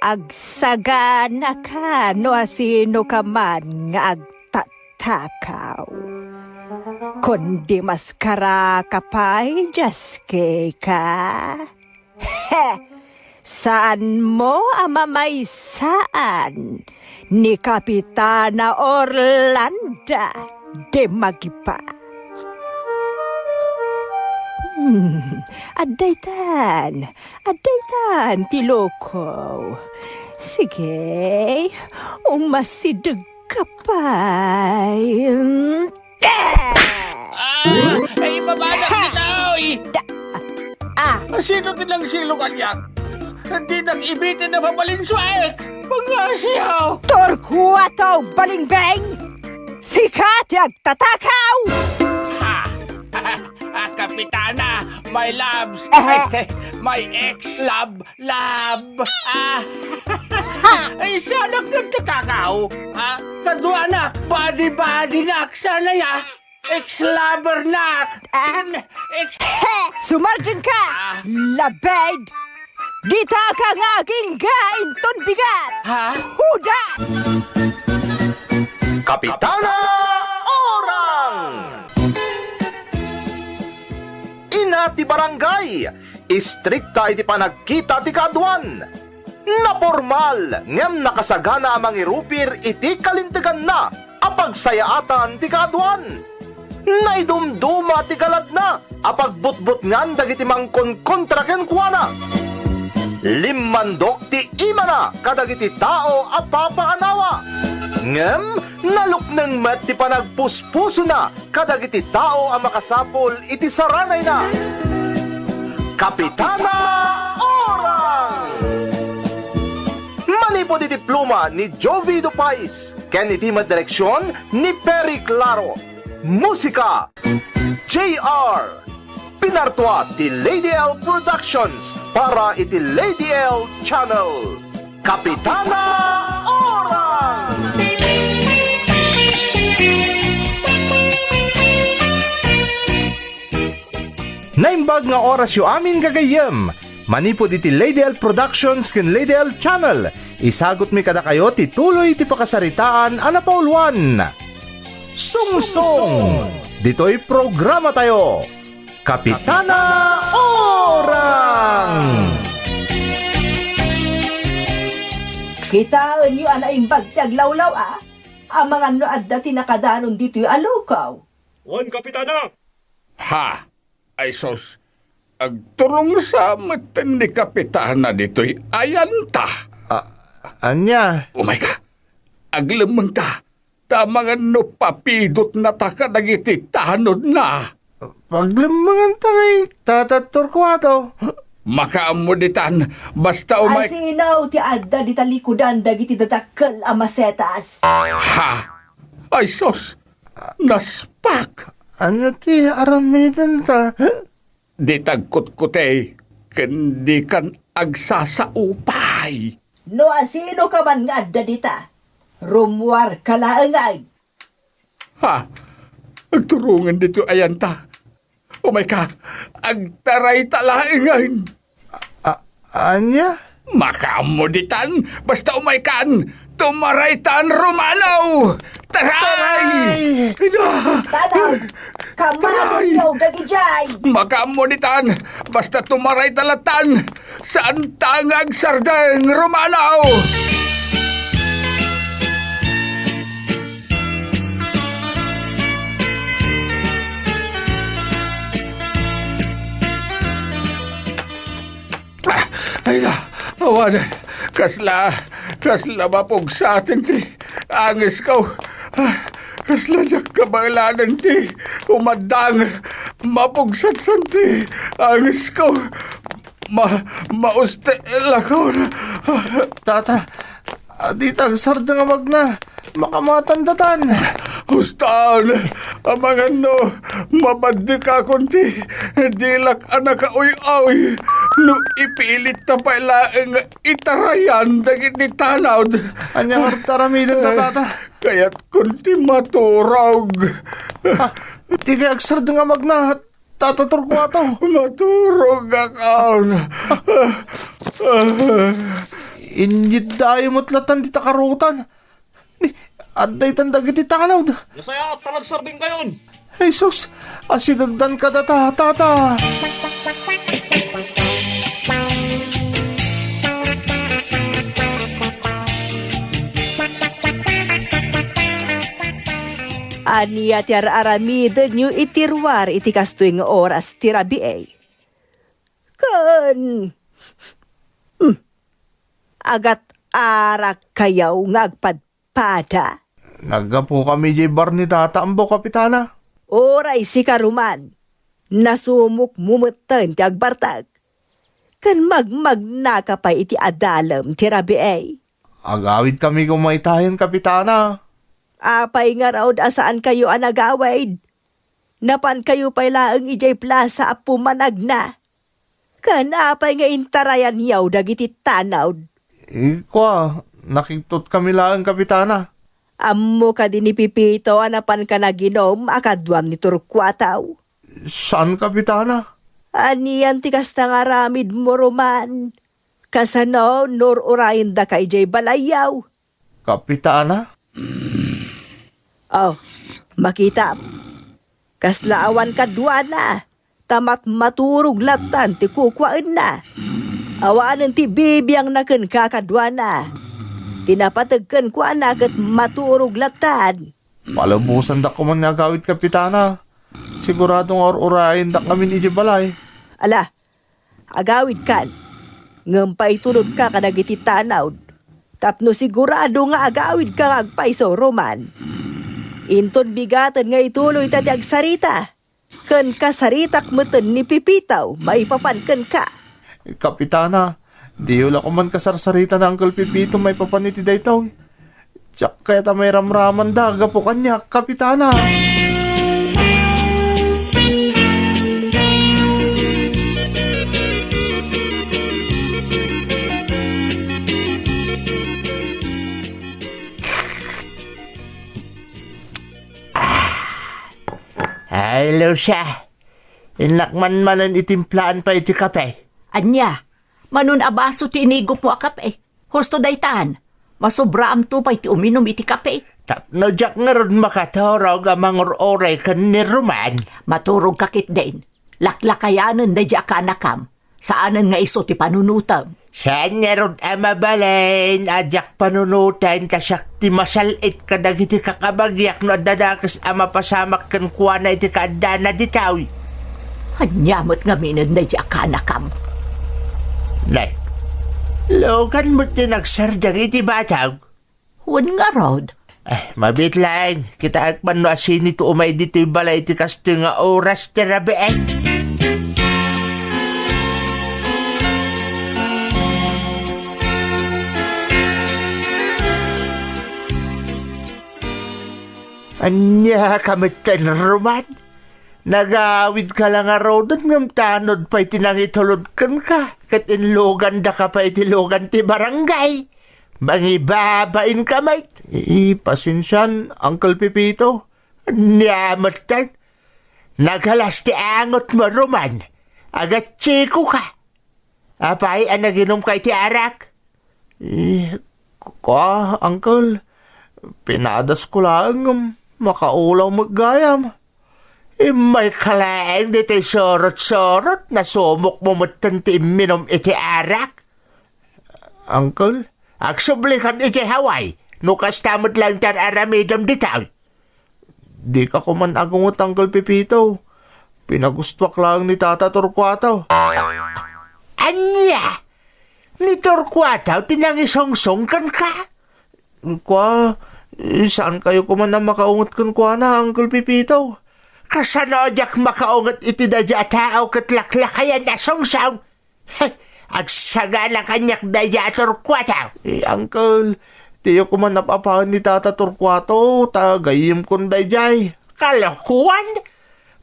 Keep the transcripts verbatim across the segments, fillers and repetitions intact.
agsaganaka no asinoka man nga agtatakaw. Kundi maskaraka pay, Jaskeka. He! Saanmo a mamaysaan ni Kapitana Orlanda de Magipa. Hmm, adda itan, adda itan ti loko. Sige, umasideg ka pay. Ah! Ay, ibabanak Ha! ditoy! Da-, ah! Sino ti nangsilu kaniak? Dinak ibiti na mabalinsuaek! Mga siyaw! Torquato Balingbeng! Sika ti agtatakaw! Ha! Ah, Kapitana, my loves, Aha. Este, my ex-love, love, ah, Ha! Ay, siya nagtatakaw, ah, kaduanak, body-body nak, sana ya, ex-lover nak, Ah. Ex- He! Sumardeng ka! Ah. Labed! Dita ka nga agingga inton bigat! Ha? Huda! Kapitana Orang! Ina ti barangay, istrikta iti panagkita ti kaaduan. Napormal ngem nakasagana a mangirupir iti kalinteganna a pagsayaatan ti kaaduan. Naidumduma ti galadna a pagbutbutngan dagiti mangkonkontra kenkuana. Limmandok ti imana kadagiti tao a papaanawa. Ngem nalukneng met ti panagpuspusona kadagiti tao a makasapul iti saranayna. Kapitana Orang! Manipud iti pluma ni Jovi Dupais ken iti madireksion ni Perry Claro. Musika, J R. Pinartua ti Lady L Productions para iti Lady L Channel. Kapitana Orang! Naimbag nga orasyo amin, gagayyem. Manipud iti Lady L Productions ken Lady L Channel, isagutmi kadakayo ti tuloy ti pakasaritaan a napauluan. Sungsong! Ditoy programatayo, Kapitana Orang! Kitaenyo a naimbag ti aglawlaw-a, amangan no adda ti nakadanon ditoy a lukaw. Wen, Kapitana! Ha! Ay sus, agturong sa met ni Kapitana ditoy ayanta. A-, ania? Umay ka, aglemmengta, ta amangan no papidotnata kadagiti tanodna. Paglemmengan ta ngay, Tata Torquato. Makaammo ditan, basta umay- Asino ti adda dita likudan dagiti dadakkel a masetas? Ha? Ay sus, naspak! Ania ti aramidenta? Dita agkutkutey, ken dikan agsasaupay. No asinoka man nga adda dita, rummuarka laeng ngay. Ha? Agturongen ditoy ayanta. Umayka, agtarayta laengen. A-, ania? Makaammo ditan, basta umaykan, tumaraytan, Romano! Taray! Taray! Ida! Tanaw! Taray! Kamadinyo dagidiay! Makaammo ditan, basta tumarayta latan, saanta nga agsardeng, Romano! Ay na, awan, kasla, kasla mapugsaten ti angesko. Kasla diak kabaelanen ti umaddang, mapugsatsan ti angesko. Ma-, maustel ako. Tata, adita agsardeng a magna. Makamatandatan. Hustan, amangan no, mabaddekakon ti dilak a nakauy-uy. No ipilit ta pay laeng itarayan dagiti tanod. Ania nga aramidenta, Tata? Kayatkon ti maturog. Ah, di kay agsardeng a magna, Tata Torquato. Maturogakon. Inyiddayo met latan ti takarutan. Ni, adda itan dagiti tanawd. Nasayaat ta nagserbi kayon. Jesus, asidegdan kadata, tata. Ania ti ar-aramidenyo iti ruar iti kastoy nga oras ti rabii? Ken, hmm, agat-arakkayo nga agpadpada? Naggapukami idiay bar ni Tata Ambo, Kapitana. Uray sika, Roman, nasumokmo metten ti agbartek, ken magmagnaka pay iti adalem ti rabii. Agawidkami koma itayen, Kapitana. Apay ngarud a saankayo a nagawid? Napankayo pay laeng idiay plasa a pumanagna. Ken apay nga intarayanyo dagiti tanawd? Ikua, nakigtotkami laeng, Kapitana. Ammo kadi ni Pepito a napanka naginom a kaduam ni Torcuato? Saan, Kapitana. Anian ti kasta nga aramidmo, Roman? Kasano no ur-urayendaka idiay balayyo? Kapitana? Oh, makitam. Kasla awan kaduana, ta matmaturog lattan ti kukuaenna. Awanen ti bibiangna kenka kaduana. Ti napateg kenkuana ket maturog lattan. Palubosandak koman nga agawid, Kapitana. Sigurado nga ur-urayendak ngamin idiay balay. Ala, agawidkan, ngem paitunodka kadagiti tanawd, tapno sigurado nga agawidka nga agpayso, Roman. Inton bigaten nga ituloyta ti agsarita, ken kasaritak metten ni Pepito maipapan kenka. Kapitana, diyo la koman kasarsarita ni Uncle Pepito maipapan iti daytoy. Diak kayat a mairamramanda gapu kaniak, Kapitana. Ay, Lucia, innak man manen itimplaan pay iti kape. Ania? Manon a baso ti inigupmo a kape? Husto daytan. Masobraamto pay ti uminum iti kape. Tapno diak ngarud makaturog a mangur-uray ken ni Roman. Maturogka ketdin. Laklakayanen daydi a kaanakam. Saanen nga isu ti panunotem. Saan ngarud a mabalin a diak panunoten ta siak ti masal-it kadagiti kakabagiak no adda dakes a mapasamak kenkuana iti kaaddana ditoy. Ania met ngaminen daydi a kaanakam? Ne, Logan met ti nagsardeng iti batag. Wen ngarud. Eh, mabiit laeng, kitaek man no asino ti umay ditoy balay iti kastoy nga oras ti rabii. Ania ka metten, Roman? Nagawidka la ngaruden ngem tanod pay ti nangitulod kenka, ket inlugandaka pay iti lugan ti barangay. Mangibabainka met. I, pasensian, Uncle Pepito. Ania metten? Nagalas ti angotmo, Roman. Agatsikoka. Apay a naginumka iti arak? Eh, kua, Uncle, pinadasko laeng ngem makaulaw met gayam. Immayka laeng ditoy surot-surot, nasumokmo metten ti imminum iti arak. Uncle, agsublikan iti Hawaii, no kasta met laeng ti ar-aramidem ditoy. Dika koman agunget, Uncle Pepito. Pinagustuak laeng ni Tata Torcuato. Ania? Ni Torcuato ti nangisungsong kenka? Kua, saankayo koman a makaunget kenkuana, Uncle Pepito. Kasano diak makaunget iti daydi a tao ket laklakayan a sungsong? He, agsagana kaniak daydi a Torcuato. Eh, Uncle, diyo koman ap-apaen ni Tata Torcuato, ta gayyemkon daydiay. Kalokuan!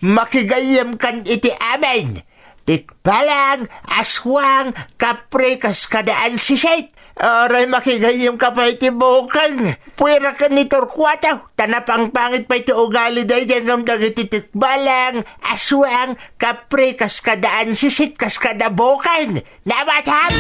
Makigayyemkan iti amin. Tikbalang, aswang, kapre, kas kada ansisit. Uray makigayyemka pay iti bukeng. Puirek ken ni Torcuato, ta napangpangit pay ti ugali daydiay ngem dagiti tikbalang, aswang, kapre, kas kada ansisit, kas kada bukeng. Nabatam!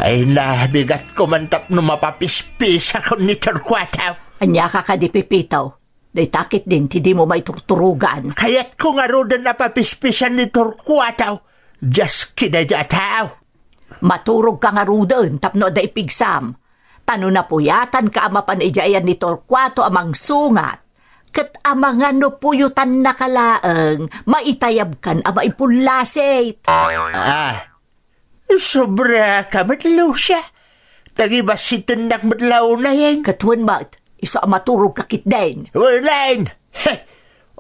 Ay, nabigat ko man tapno mapapispisak ni Torcuato. Ania ka kadi, Pepito? Dayta ketdin ti dimo maiturturogan. Kayatko ngaruden a papispisan ni Torcuato. Dias kida dia tao. Maturog ka ngaruden tapno adda ipigsam. Ta no napuyatanka a mapan idiay ni Torcuato a mangsungat, ket amangan no puyotannaka laeng, maitayabkan a maipullassit. Ah, sobraka met, Lucia. Tagibassitennak met la unayen. Ket wen met, isu a maturogka ketdin. Unayen! Heh!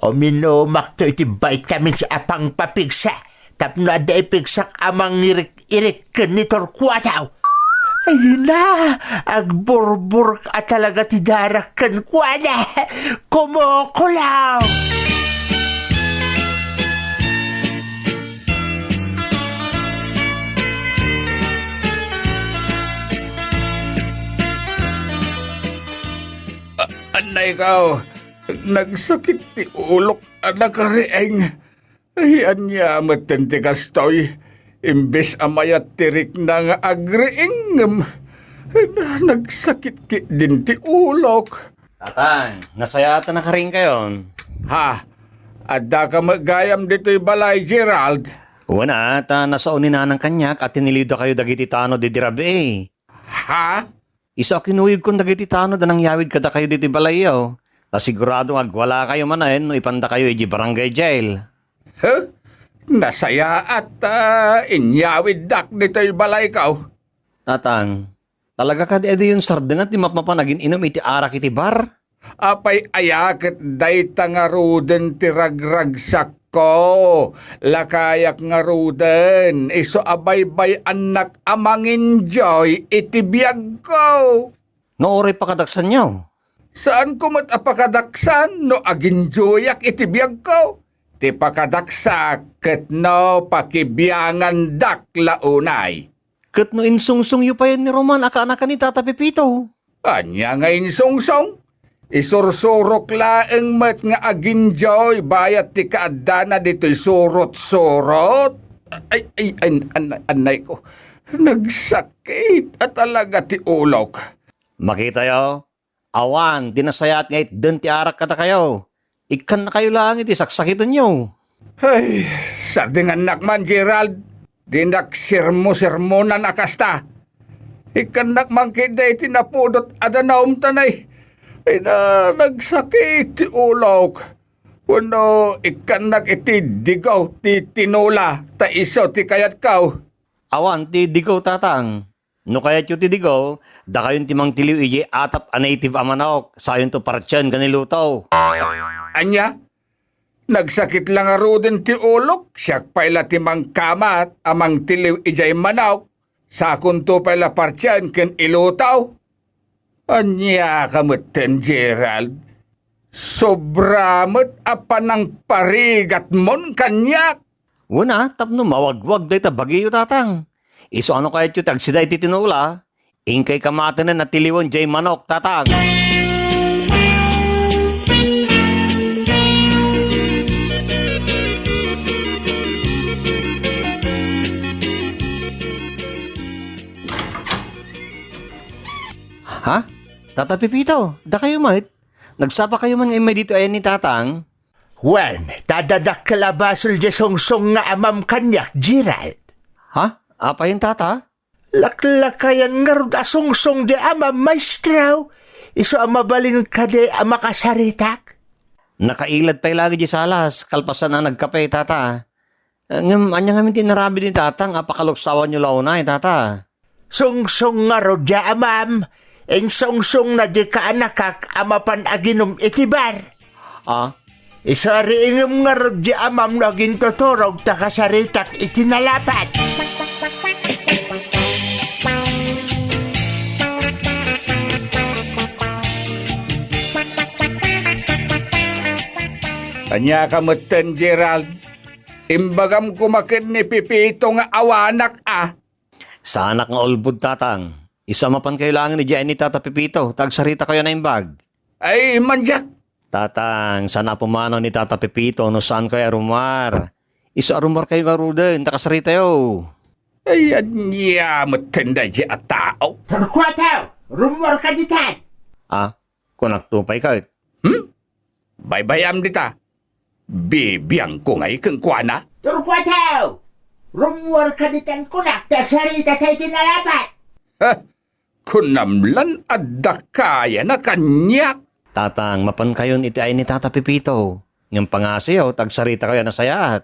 Uminumakto iti vitamins a pangpapigsa tapno adda ipigsak a mangirik-irik ken ni Torcuato. Ay na, agburburek a talaga ti darak kenkuana. Kumukulaw! A-, anay ko, nagsakit ti ulok a nakariing. Ay, ania metten ti kastoy? Imbes a mayat ti rikna nga agriing, ngem nagsakit ketdin ti ulok. Tatang, nasayaat a nakariingkayon. Ha? Addaka met gayam ditoy balay, Gerald? Wen a, ta nasao ni nanang kaniak a tiniliwdakayo dagiti tanod idi rabii. Ha? Isu a kinuyogkon dagiti tanod a nangyawid kadakayo ditoy balayyo, ta sigurado nga agwalakayo manen no ipandakayo idiay barangay jail. Huh? Nasayaat ta inyawiddak ditoy balayko. Tatang, talaga kadi a diyon sardengan ti mapmapan agin-inum iti arak iti bar? Apay aya ket dayta ngaruden ti ragragsakko? Lakayak ngaruden, isu a baybay-annak a mangenjoy iti biagko. No uray pakadaksanyo? Saanko met a pakadaksan no agenjoyak iti biagko? Ti pakadaksak ket no pakibiangandak la unay. Ket no insungsongyo payen ni Roman a kaanakan ni Tata Pepito? Ania nga insungsong? Isursurok laeng met nga agenjoy bayat ti kaaddana ditoy surot-surot. Ay, ay, an-, an-, anay ko. Nagsakit a talaga ti ulok. Makitayo, awan ti nasayaat nga itden ti arak kadakayo. Ikkannakayo laeng iti saksakitenyo. Ay, sardengannak man, Gerald. Dinak sermo-sermonan a kasta. Ikkannak man ketdi iti napudot a danum ta nay, ay na, nagsakit ti ulok. Wenno ikkannak iti digaw ti tinola ta isu ti kayatko. Awan ti digaw, Tatang. No kayatyo ti digaw, dakayon ti mangtiliw idiay atap a native a manok, sayonto partien ken iluto. Ania? Nagsakit la ngaruden ti ulok, siak pay la ti mangkamat a mangtiliw idiay manok, sakonto pay la partien ken iluto. Ania ka metten, Gerald? Sobra met a panangparigatmon kaniak. Wen a, tapno mawagwag dayta bagiyo, Tatang. Isu a no kayatyo ti agsida iti tinola, inkay kamatenen a tiliwen diay manok, Tatang. Ha? Tata Pepito, dakayo met? Nagsapakayo man nga immay ditoy ayan ni Tatang? Wen, ta adda dakkel a basol diay sungsong nga amam kaniak, Gerald. Ha? Apayen, Tata? Laklakayan ngarud a sungsong diay amam, maestro. Isu a mabalin kadi a makasaritak? Nakailad pay laeng idiay salas, kalpasan a nagkape, Tata. Ngem ania ngamin ti inaramid ni Tatang a pakaluksawanyo la unay, Tata? Sungsong ngarud diay amam. Insungsongna diay kaanakak a mapan aginum iti bar. Ah? Isariingem ngarud diay amam no agintuturog ta kasaritak iti nalapad. Ania ka metten, Gerald? Imbagam koma ken ni Pepito nga awanak a. Saanak nga ulbod, Tatang. Isu a mapankayo laengen idiay ni Tata Pepito, ta agsaritakayo a naimbag. Ay, mandiak! Tatang, saan a pumanaw ni Tata Pepito no saankayo a rummuar. Isu a rummuarkayo ngaruden, ta kasaritayo. Ay, ania met ken daydiay a tao? Torcuato, rummuarka ditan! Ah, kunakto pay ket. Hmm? Baybay-am dita. Bibiangko ngay kenkuana. Torcuato! Rummuarka ditan kunak ta agsarita tayo ti nalapat! Ha? Kunam lan adda kayan a kaniak. Tatang, mapankayon iti ay ni Tata Pepito. Ngem pangasiyo, ta agsaritakayo a nasayaat.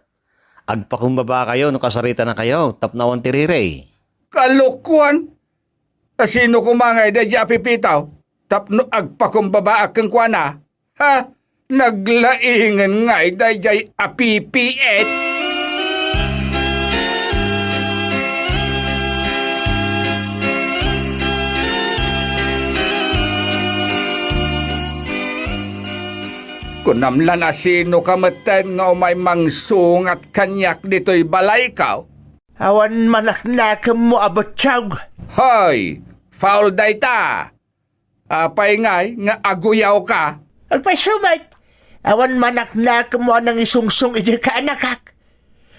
Agpakumbabakayo no kasaritanakayo, tapno awan ti riri. Kalokoan! Asino koma ngay daydiay a Pepito tapno agpakumbabaak kenkuana? Ha? Naglaingen ngay daydiay a pipiit? Kunam lan asinoka metten nga umay mangsungat kaniak ditoy balayko? Awan manaknakemmo a bettiog. Hoy! Foul dayta! Apay ngay nga aguyawka? Agpayso met, awan manaknakemmo a nangisungsong idiay kaanakak.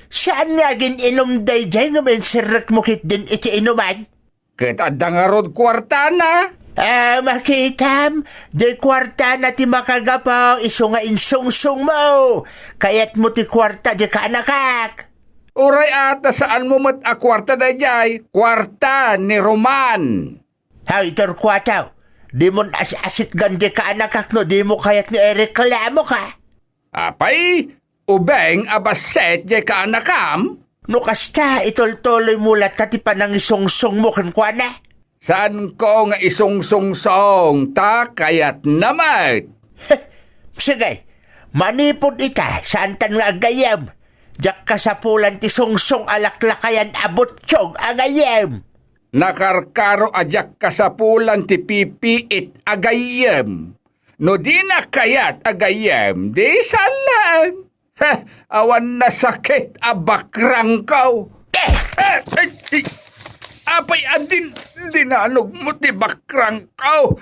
Saan nga agin-inum daydiay ngem inserrekmo ketdin iti inuman? Ket adda ngarud kuartana? Ah, makitam, di kuartana ti makagapu isu nga insungsongmo. Kayatmo ti kuarta di kaanakak. Uray a ta saanmo met a kuarta daydiay, kuarta ni Roman. Hay, Torcuato, dimon as-asitgan di kaanakak no dimo kayat nga ireklamoka. Apay, ubing a bassit diay kaanakam? No kasta, itultuloymo latta ti panangisungsongmo kenkuana. Saanko nga isungsungsong ta kayatna met. Sige, manipud ita, saantan nga agayyem. Diak kasapulan ti sungsong a laklakayan a buttiog a gayyem. Nakarkaro a diak kasapulan ti pipiit a gayyem. No dina kayat a gayyem, di saan laeng. Heh, awan nasakit a bakrangko. Eh! Eh, eh, eh, apay a din-, dinanogmo ti bakrangko?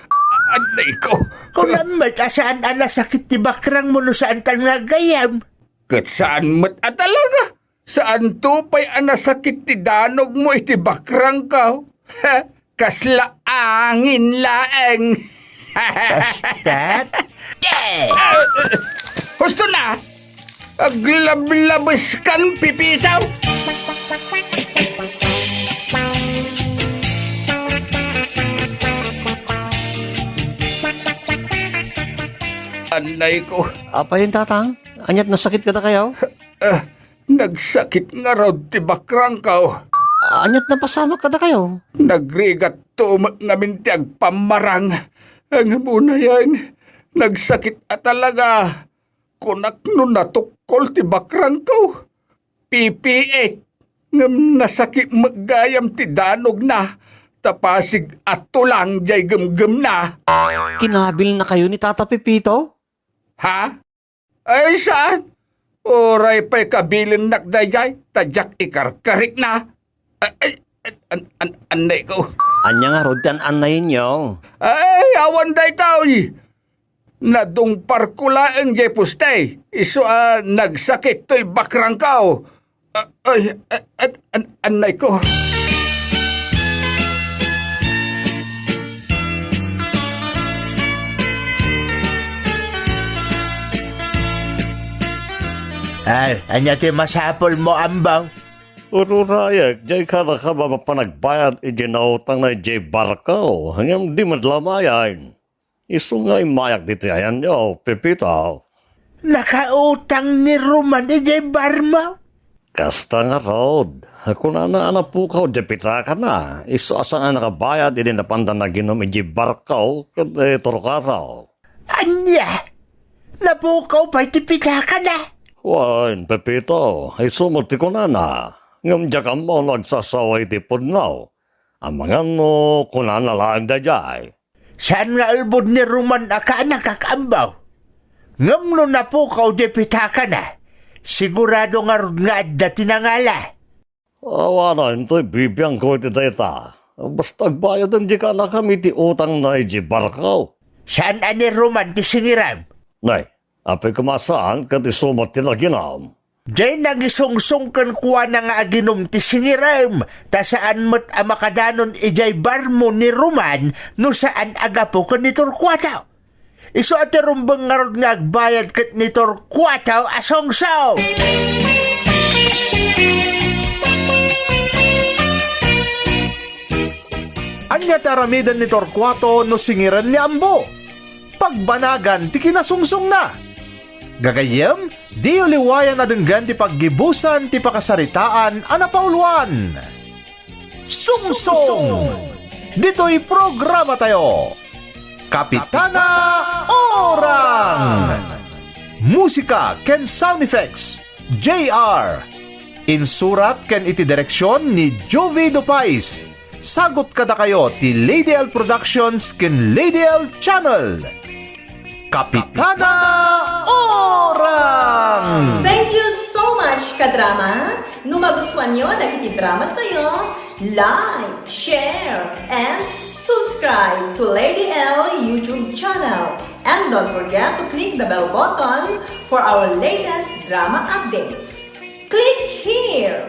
Adayko. Kunam met a saan a nasakit ti bakrangmo no saantan nga gayyem. Ket saan met a talaga. Saanto pay a nasakit ti danogmo iti bakrangko? Kasla angin laeng. Basta. Yeah! Ah, husto na! Aglablabes kan pipitaw! Anay ko. Apay, tatang? Aniat nasakit kadakayo? Ah, nagsakit ngarud ti bakrangko. Aniat napasamak kadakayo? Nagrigat to met ngamin ti agpammarang. Ang unayen, nagsakit a talaga. Kunak no natukkol ti bakrangko. Pipiit, ngem nasakit met gayam ti danogna, ta pasig a tulang diay gemgemna. Kinabilnakayo ni Tata Pepito? Ha? Ay, saan? Uray pay kabilinnak daydiay, ta diak ikarkarikna. Ay, ay, an-, an-, annay ko. Ania ngarud ti an-annayenyo? Ay, awan daytoy. Nadungparko laeng diay poste. Isu a nagsakit toy bakrangko. Ah, ay, ah, an-, an-, annay ko. Ay, ania ti masapulmo, Ambaw? Ururayek, diay kanak a mapan agbayad iti nautangna idiay barko, ngem di met la mayan. Isu nga immayak ditoy ayanyo, Pepito. Nakautang ni Roman idiay barmo? Kasta ngarud. Kunana a napukaw diay pitakana. Isu a saan a nakabayad idi napanda naginum idiay barko ket, eh, Torcuato. Ania? Napukaw pay ti pitakana? Wen, Pepito, isu met ti kunana. Ngem diak ammo no agsasawa iti pudno. Amangan no kunana laeng daydiay. Saan nga ulbod ni Roman a kaanakak, Ambaw? Ngem no napukaw diay pitakana, sigurado ngarud nga adda ti nangala. Awanen toy bibiangko iti dayta. Basta agbayaden diay kaanakam iti utangna idiay barko. Saan a ni Roman ti singiram? Nay, apay koma a saan ket isu met ti naginum? Diay nangisungsong kenkuana nga aginum ti singirem, ta saan met a makadanon idiay barmo ni Roman no saan a gapu ken ni Torcuato. Isu a ti rumbeng ngarud nga agbayad ket ni Torcuato a sungsong. Ania ti aramiden ni Torcuato no singiren ni Ambo? Pagbanagan ti kinasungsongna. Gagayyem, diyo liwayan a denggen ti paggibusan ti pakasaritaan a napauluan. Sungsong! Ditoy programatayo, Kapitana Orang! Musika ken sound effects, J R. Insurat ken iti direksion ni Jovi Dupais. Sagut kadakayo ti Lady L Productions ken Lady L Channel. Kapitana Orang! Thank you so much, kadrama! No magustuanyo dagiti dramas tayo, like, share, and subscribe to Lady L YouTube channel. And don't forget to click the bell button for our latest drama updates. Click here!